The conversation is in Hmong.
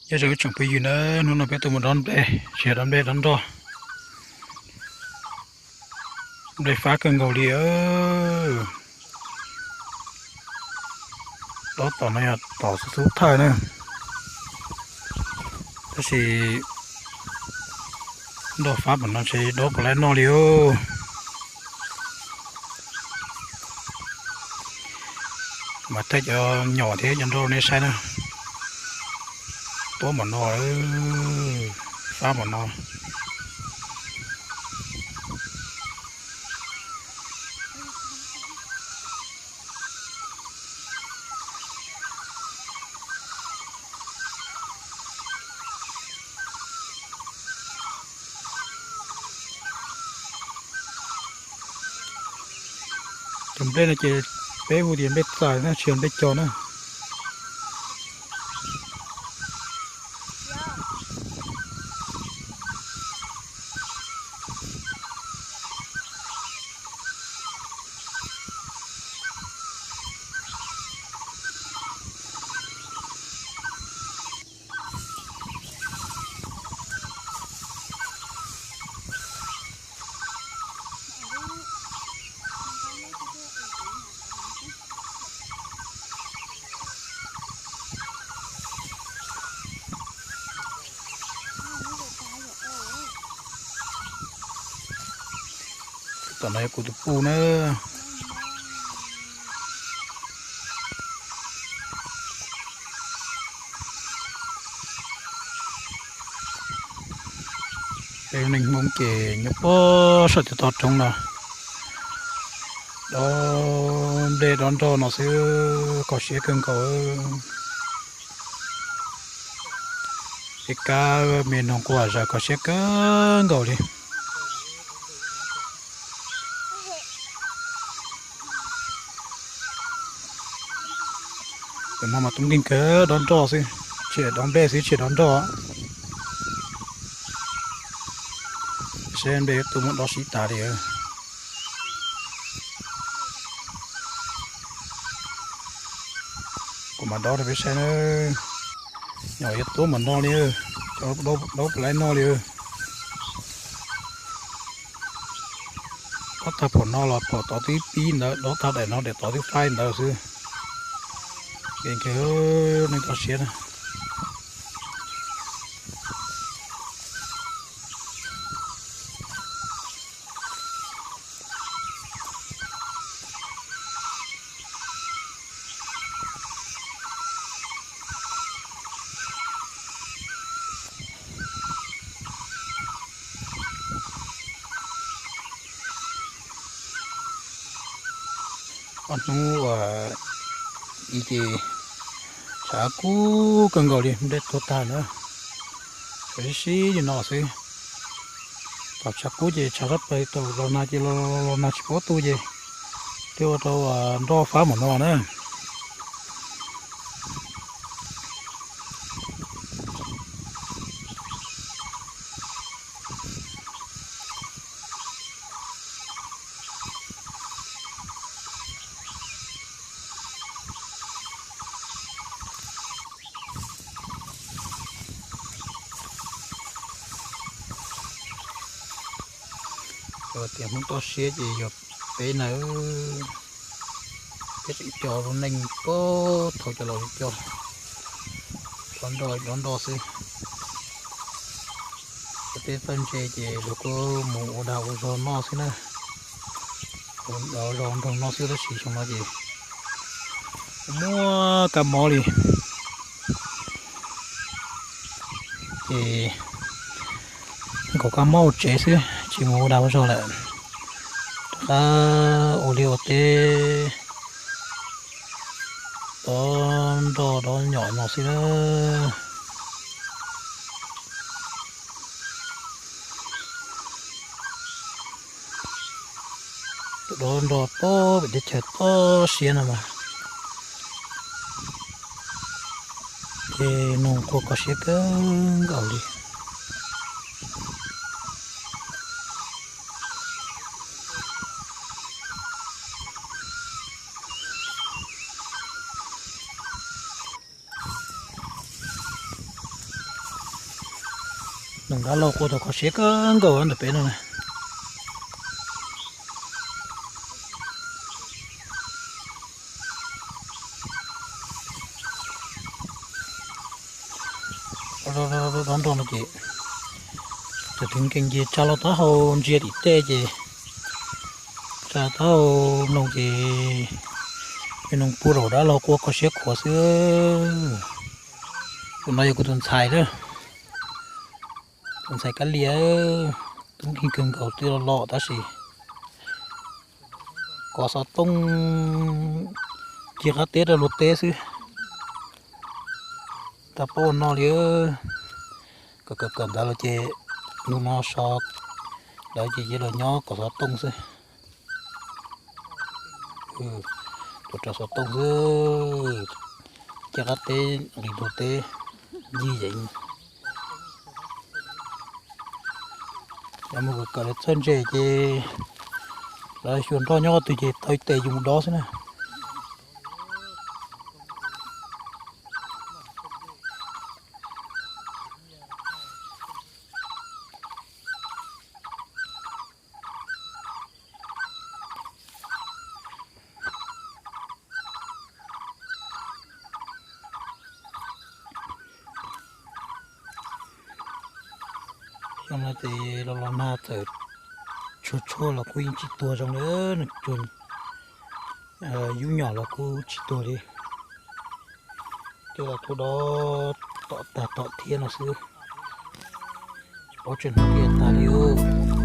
Nyob zoo ib tsoom phooj ywg na, hnub no peb tuaj mus dob nplej, tsis yog dob nplej, dob nroj. Nplej fab kawg nkaus li. Dob tom no yog tom xub xub thawj na, tab sis nroj fab mas no ntshe dob puas laib noj li os. Mas thaij cov nyom thiab cov nroj nej saib na, tuab npaum no, fab npaum no. Cov nplej no ces peb hu tias nplej txais na, tsis yog nplej co na. Tom no yog kuv tus puj na. Peb neeg Hmoob ces nyob puag saum tej toj roob no, dob nplej dob nroj no xwb, kho siab kawg nkaus. Peb kab me noog quaj zom zaws kho siab kawg nkaus li. Tam no mas tub nkeeg kawg dob nroj xwb, tsis dob nplej xwb, tsis dob nroj. Saib nplej tus muab dob sib tas li. Kuv mam dob rau peb saib na. Nyom yuav tuab npaum no li, dob puas laib noj li. Dob tag pom no los pom tod twb pib ntawd, dob tag daim no daim tod twb faib ntawd xwb. Nkees kawg, neeg kho siab na. Ob hnub ib ces tshav kub kawg nkaus li, nplej tuag tag na. Tshav sib sib li no xwb. Thaum tshav kub ces tshav sab plaws, thaum los nag ces los nag tsis paub tu ces thiaj ua rau nroj fab npaum no na. Tias Hmoob toj siab ces yog peb na, peb tseem coj lub neej puag thaum cov laus coj, dob nroj dob nroj xwb. Peb txawj ntse ces luag kuj mus ua dag ua zog noj xwb na, ua dag ua zog nrog noj xwb, tab sis xyoo no ces muaj kab mob li. Ces nkaum kab mob hauv tsev xwb, tsis mus ua dag ua zog lawm. Rov qab ua liaj ua teb, dob nroj dob nyom no xwb. Dob nroj pem teb chaws toj siab no mas, ces noog quaj kho siab kawg nkaus li. Noog dab laug qua tau kho siab kawg nkaus ntawm peb no na. Dob nroj no ces cov tw nkees ces tsa los taub hau ntsia tim tej ces tsa taub hau mloog ces me noog pua zaum dab laug qua kho siab khuav xwb. Tus no yog kuv tus ntxhais lawm, tus ntxhais Kab Lia, tub nkeeg kawg nkaus twb los los tab sis kov xov tooj cia qab teb rau luag teb xwb. Tau paub ua noj li, kawm kawm kawm ntawd los ces nug no so lawv ces cia los nyob kov xov tooj xwb. Tuav rawv xov tooj xwb, cia qab teb nqis luag teb ncig yeev. Yog mus kawm kawm lawv txawj ntse ces lawv xyuas nroj nyob qhov twg ces tau ib tes yus mus dob xwb na. Xyoo no ces los los nag txawm tshuaj tshuaj los kuj yeej tsis tuag zoo li, nws tsuas yub nyom los kuj tsis tuag li. Coj los tuaj dob tom tag tom thiab no xwb, tsis paub tseem hnub twg tag li os.